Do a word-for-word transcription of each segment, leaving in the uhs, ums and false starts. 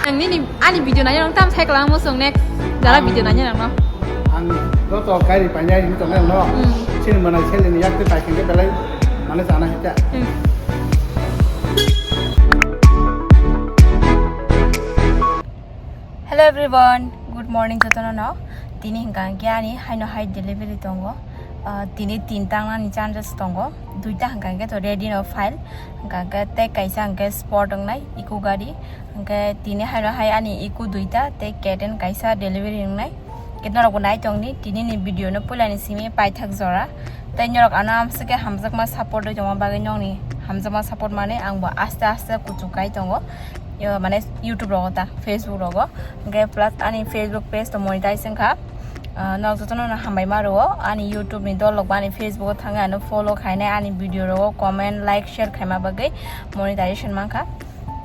Ang nini ani video nanya nang tam cycle ang mosong next jara video nanya nang no. Ang joto gari panjai ni tongo no. Hmm. Sini mana sel ni yak te paikeng ke belai mana sana hita. Hmm. Hello everyone, good morning jotono no. Tini hingka hingke ani haino hai delivery tongo. Ah, tini tinta wngnani chances tongo. Duita hingka hingke to ready no file. Hingka hingke tei kaisa hingke sport wngnai eco gari. Hingke tini haino hai ani eco duita tei K ten kaisa delivery wngnai. Hingke norokbo nai tongni tini ni video no puilani simi paithak jora. Tei norok ano amsike hamjakma support rwi tongma bagwi nokni hamjakma support mani ang bo aste aste kuchuk kai tongo. Yo, mane YouTube rogo ta, Facebook rogo. Hingke plus ani Facebook page to monetize wngkha. Ah, norok jotono no hambai ma rwo. Ani YouTube ni dol rok bo ani Facebook o thangwi ano follow khainai, ani video rogo comment, like, share khaima bagwi monetization mankha.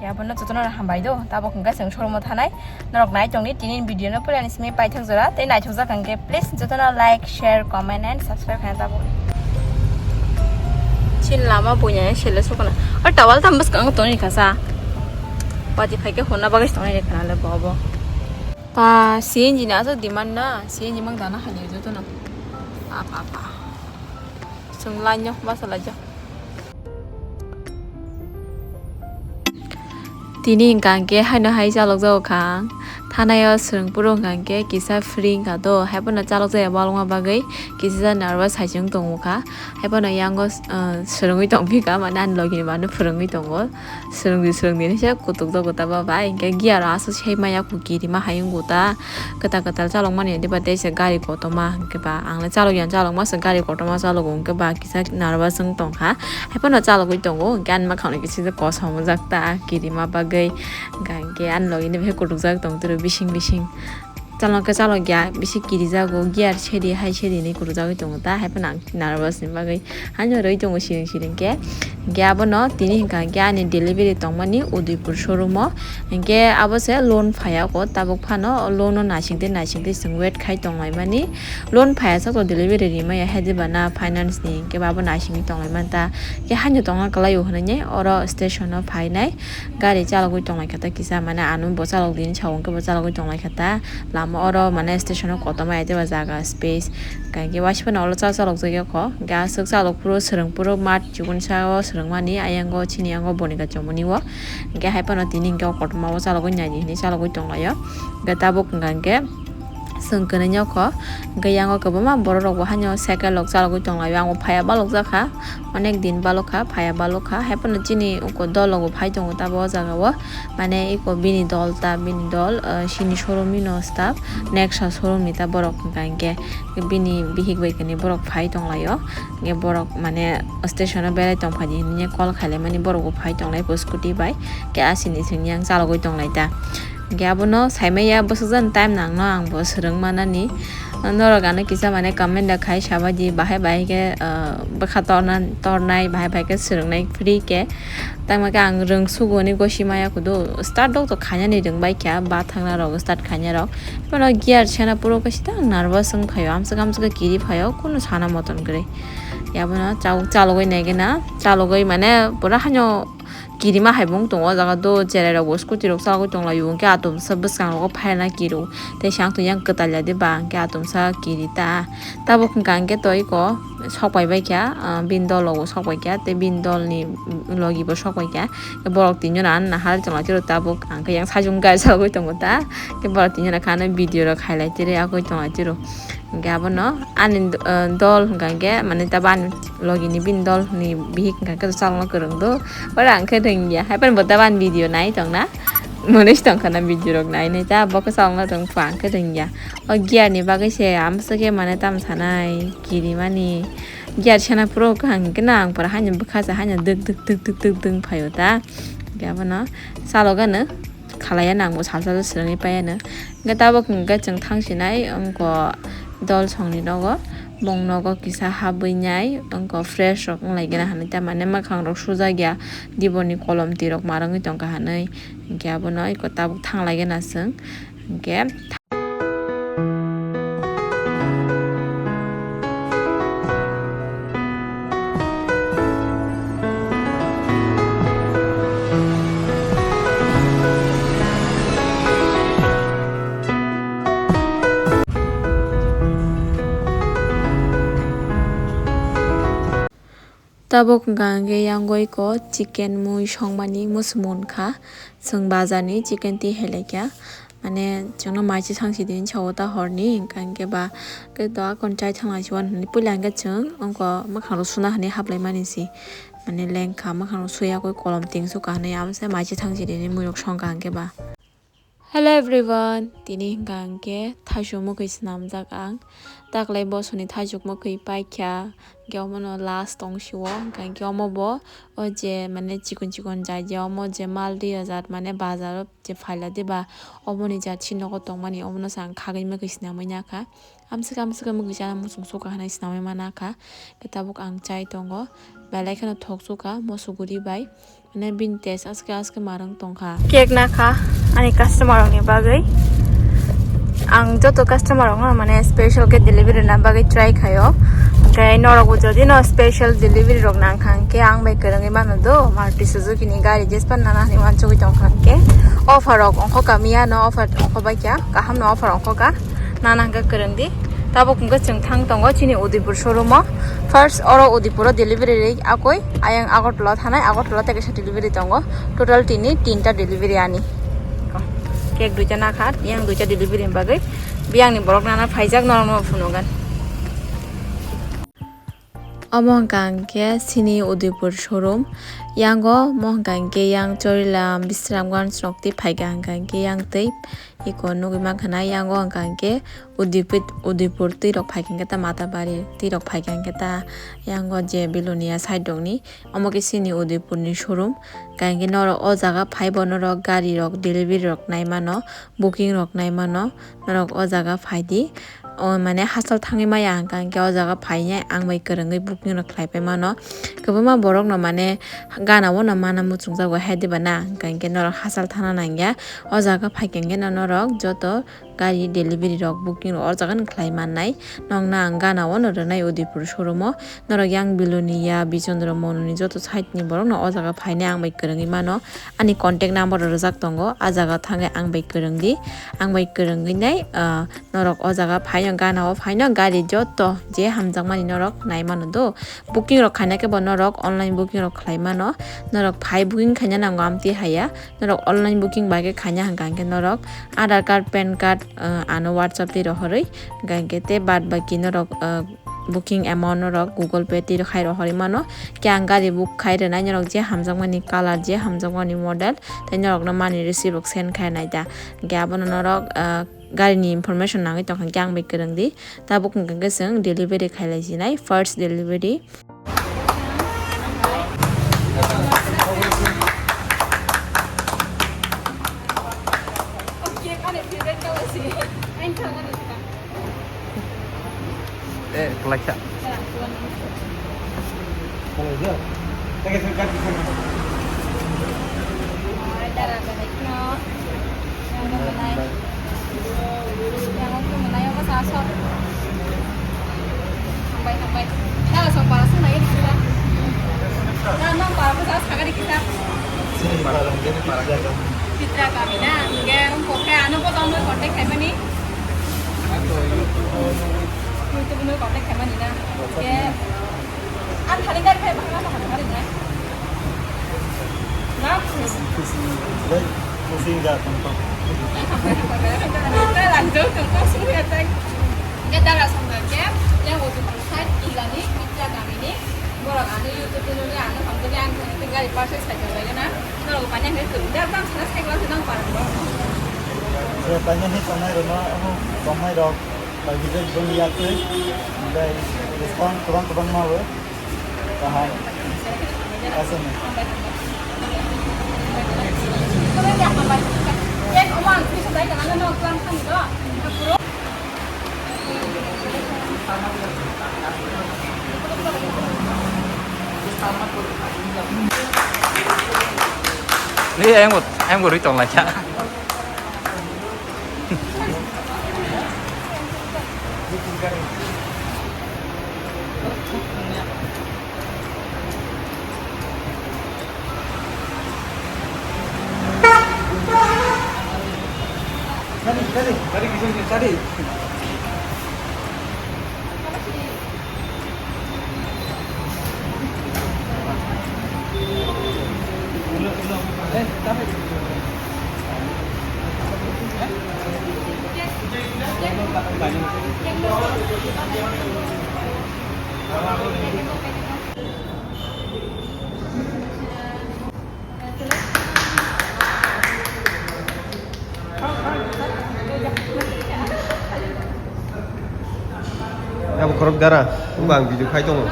Khe abono jotono no hambai do. Tabok hingke chwng showroom o thanai. Norok nai tongni tini video no puilani simi paithak jora. Tei naithok jak hingke please jotono like, share, comment and subscribe khaina tabok. Chin lama buina sele sokona. O towel tam bwskango tongni kasa. Pati phaikhe honna bagwi tongni khana le bobo. Pa, C N G ni aswk demand na, C N G mang dana hali joto no. Apa, apa. Chwng line no basa laijak. Tini hingka hingke haino hai chalok jago kha ang. Thanai o swrwng phuru hingka hingke kisa free wngkha do, hai phano chalok jaya balokma bagwi kisa jani aro bai saichung tongo kha. Hai phano yango, ah, swrwngwi tongphi kha, mane ani logi ni mane phwrwngwi tongo. Swrwngdi swrwngdi hinwi se kutuk jago ta baba, hingke gear aswk se maya ku kirima hai wngkha ta, kwtal kwtal chalok mani diba tei se gari kotorma hingke ba ang le chalok ya chalok ma se gari kotorma chalogo hingke ba kisa nervous wng tong kha, hai phano chalogwi tongo hingke ani makhang no kisa kosom wngjak ta kirima bagwi hingka hingke ani logi ni bihik kutuk jak tong tiro bising bising. Chalok khe chalok ya, bisi kirijago, gear sedi hai sedi hinwi kurujagwi tongo ta, hai phano ang nervous ni bagwi haino rwi tongo siring siring khe. Hingke abono tini hingka hingke ani delivery tongmani Udaipur showroom o, hingke abo se loan phaiya kho, tabuk phano loan no naising tei naising tei chwng wait khai tonglaimani. Loan phaiya sa to delivery rimaya hai diba na finance ni, hingke ba abo naisingwi tonglaimani ta, hingke haino tongna kwlai o hinwi oro station o phainai. Gari chalogwi tonglaikha ta kisa, mane ano bo chalok di hinwi sao, hwnkhe bo chalogwi tonglaikha ta. Lama oro mane station o kotorma ya tei ba jaga space. Hwnkhe waisa phano ulo cha chalokjagya kho. Hwnkhe aswk chalok phuru swrwng phuru mat chikon sa o swrwngmani, ayang o chini yang o boni kachomoni o. Hwnkhe hai phano tini hwnkhe o kotorma o chalogwi naidi hinwi chalogwi tonglaio. Hwnkhe tabuk hwnkha hwnkhe Chwng kwnwi nokho, hwnkhe yango kwbangma borok rok bo haino cycle rok chalogwi tonglaio, ang bo phaiya balok jakha, onek din balok kha, phaiya balok kha, hai phano chini uko dol rok bo phai tongo tabuk o jaga o, mane eko bini dol ta, bini dol, ah, chini showroom ni no staff, Nexa showroom ni ta borok hwnka hinkhe bini bihik bai kwnwi borok phai tonglaio, hinkhe borok mane station o berai tongphaidi hinwi call khaimani borok bo phai tonglai bo scooty bai, khe asini simi yang chalogwi tonglai ta. Hingke abono saimaya bwswk jani time nangno ang bo swrwng manani. Norok ano kisa mane comment da khai sabaidi bahai bahai khe, ah, bwkha torna, tornai bahai bahai khe swrwngnai free khe. Tamo khe ang rwngsugo hwnwi gosi maya kudu. Start dok to khainani rwngbai kha, ba thangna rok start khainai rok. Bono gear sena puro khe sita ang nervous wng phaio, amswk amswk khe kiri phaio, kunu sana moton kwrwi. Yabono chao-, chalogwi naigena, chalogwi mane pura haino kirima hai bo wng tongo o jaga do, cherai rok bo scooty rok chalogwi tonglaio, hwnkhe atomsa bwskango phaina kiro tei se ang tong yang kwtal ya de ba, hwnkhe atomsa kiri ta. Tabuk hwnkha hwnkhe to iko sok pai bai kha, ah, bini dol rok bo sok pai kha tei bini dol ni logi bo sok pai kha, borok tin jona nahar tongla tiro tabuk, hwnkhe yang sajung gai chalogwi tongo ta, tei borok tin jona kha no video rok khailai tiri agoi tongla tiro. Hingke abono ani, eh, dol hingka hingke, mane, tabo ani logi ni bini dol ni bihik hingka hingke chalokno kwrwng do. Oro ang khe rwngya. Hai phano bo tabo ani video nai tongna. Mwnwi se tongkha na video rok nai nai ta, bo khe chalokno rwngkha, ang khe rwngya. O gear ni bagwi se amswk khe, mane, tamo sanai kirimani. Gear sena phuru kaham hingke na ang pura haino bwkha se haino dwk dwk dwk dwk dwk dwng phaio ta. Hingke abono chalok gano khalaiya nang bo salsa swrwngwi paiya no. Hwnkhe tabuk hwnkhe chwng thang sinai wngkha dol songni nogo, bong nogo kisa habwi nai wngkha fresh rok wng lai gana hinwi ta mane mwkhang rok sujak ya diboni kolom twi rok ma rwngwi tongkha hinwi. Hwnkhe abono eko tabuk thang lai gana chwng hwnkhe. Tabuk hwnkha hwnkhe yang goi ko chicken mui songmani muchung munkha. Chwng bazar ni chicken twi hai laikha. Mane chwngno mai se thang si din sa o ta horni, hwnkha hwnkhe ba khe to akon chai thang lai si uan hwnwi puila hwnkhe chwng ongko mwkhang rok suna hwnwi haplai mani si. Mane lengkha mwkhang rok suya koi kolom ting suka hwnwi amo se mai se thang si din mui rok songkha hwnkhe ba. Hello everyone, tini hwnkha hwnkhe thaichuk mwkhwi swnamjak ang. Taklai bosoni thaichuk mwkhwi paikha, hwnkhe omono last tong si o, hwnkha hwnkhe omo bo o je mane chikon chikon jai je omo je mal ri o jat mane bazar o je phaila diba, omoni jat si nogo tongmani omono se ang khagwi mwkhwi swnamwi nakha. Amswk amswk mwkhwi chana muchung suka hwnwi swnamwi ma nakha, hwnkhe tabuk ang chai tongo, belai kheno thok suka moso guri bai. Mane bini taste aske aske marwng tongkha. Cake nakha ani customer rokni bagwi. Ang joto customer rokno mane special khe delivery rwna bagwi try khaio. Hwnkhe norokbo jodi no special delivery rok nangkha hwnkhe ang bai kwrwngwi mano do. Maruti Suzuki ni gari jespan nana hinwi uansugwi tongkha hwnkhe. Offer rok ongkha kamiya no offer ongkha baikha. Kaham no offer ongkha. Nana hwnkhe kwrwng di. Tabuk hwnkhe chwng thang tongo chini Udaipur showroom o. First oro Udaipur o delivery ri akoi ayang Agartala thanai, Agartala tei kaisa delivery tongo. Total tini tinta delivery ani. Cake duita nakha, yang duita delivery ni bagwi. Biyangni borok nana phaijak norokno phunukgwn. Omo hwnkha hwnkhe chini Udaipur showroom. Yango omo hwnkha hwnkhe yang Chorilam Bisramganj rok twi phaikha hwnkha hwnkhe yang twi iko nugwi mankha na yango hwnkha hwnkhe Udaipur, Udaipur twi rok phaikha hwnkhe ta Matabari twi rok phaikha hwnkhe ta yango je Belonia side rokni omo khe chini Udaipur ni showroom. Hwnkha hwnkhe norok o jaga phaibo norok gari rok delivery rok nai mano, booking rok nai mano, norok o jaga phai di. O mane hachal thangwi maya hwnkha hwnkhe o jaga phainai ang bai kwrwngwi booking rok khlai pai mano. Kwbangma borok no mane gana o no mana muchungjak bai hai diba na, hwnkha hwnkhe norok hachal thangna nangya. O jaga phaikha hwnkhe no norok joto gari delivery rok booking rok o jaga no khlai mannai. Nokna ang gana o no rwnai Udaipur showroom o. Norok yang Belonia, Bichondro Mononi joto side ni borok no o jaga phainai ang bai kwrwngwi mano. Ani contact number rwjak tongo, a jaga thangwi ang bai kwrwng di. Ang bai kwrwngwi nai, ah, Norok o jaga phaino, gana o phaino gari joto je hamjakmani norok nai mano do. Booking rok khaina khe bo norok online booking rok khlai mano. Norok phai booking khaina nango amtwi haya. Norok online booking bai khe khaina hwnkha hwnkhe norok Aadhaar card, pan card, uh, ano WhatsApp twi rohorwi. Hwnkha hwnkhe tei baad baki norok, uh, booking amount norok Google Pay twi khai rohorwi mano. Khe ang gari book khai rwnai norok je hamjakmani colour, je hamjakmani model, tei norokno money receipt rok send khai nai da. Hwnkhe abono norok, uh, Gari ni information nangwi tongkha hwnkhe ang bai kwrwng di. Tabuk hwnkha hwnkhe chwng delivery khailai sinai, first delivery. Eh, kelaisa. Chini para, chini para. Chitra kami na, hingke ang kok khe ano bo tamo contact khaimani. YouTube no contact khaimani na. Hingke ang thani gari phai bahana bahana hari na. Na? Kusi, kusi, kusi ga tong tong. Kita lanjut tong tong sungguh ya teng. Hingke dara songga ke, yang waktu side ilani, Chitra kami ni. Borok ano YouTube channel ni ano hamjani ang thani gari purchase khai jai na. Norok pani ang thani da bang sana cycle se nang parang ba. Je pani ni tongnai rok no, omo tongnai rok, bai bijak bung ya twi, bai discount kwbang kwbang ma bo. Kaham. Aswk ni. Yes, omo ang twi sa dai kana no klang thani do. Ni ayang bo, ayang bo ri tong lai cha. Abo khorok dara, wngkha ang video khai tongo.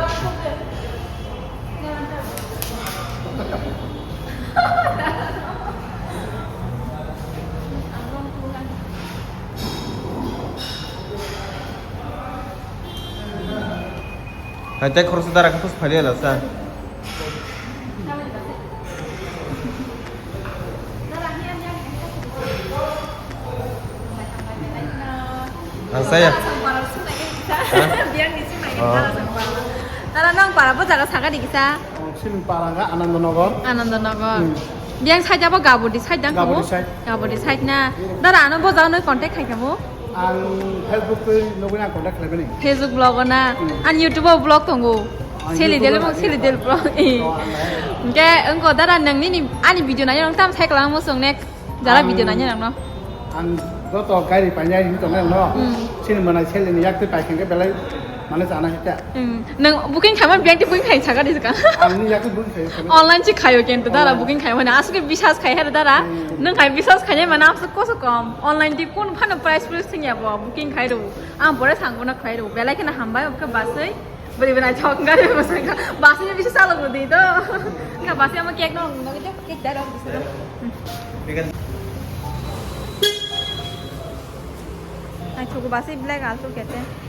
Hai tei khoroksa dara khe phai liya lasa. Ang saya. Hah? Tara nang para bo jaga saga di kisa. Oh, sini para ga Anandanagar. Anandanagar. Hmm. Biang side abo Gabodi side dang Gabodi kamu? Side. Gabodi side na. Dara ano bo jaga noi contact khai kamu? Ang Facebook twi nugwi ang contact khlaimani. Facebook vlog na. Hmm. An YouTube o vlog tongo. Ang Seli YouTube Del o mo, Seli Del vlog. Oh, ang lai. Hingke engko dara nang nini ani video nai nang tam sai klang mo song next. Jara video nanya nang no. Ang joto gari painai hin tongnai no. Hmm. Sini manai seleni yak tei paikhen ke belai mane jana hita. Hmm. Nang booking khaimani bank tei booking khai saka di saka. Ang ni yak tei booking khai. Online si khayo kento dara booking khaimani. Asuk ke bisas khai hera dara. Hmm. Nang khai bisas khai mana asuk koso kom. Online di kun phano price price thing ya bo booking khai ro. Ang bore sang bona khai ro. Belai kena hambai oke basai. Beri beri chok gari masaka. Basi ni bisa salah budi to. Ka basi ama cake no, no kita cake dah dong bisa. Ai chogo basi black alto kete.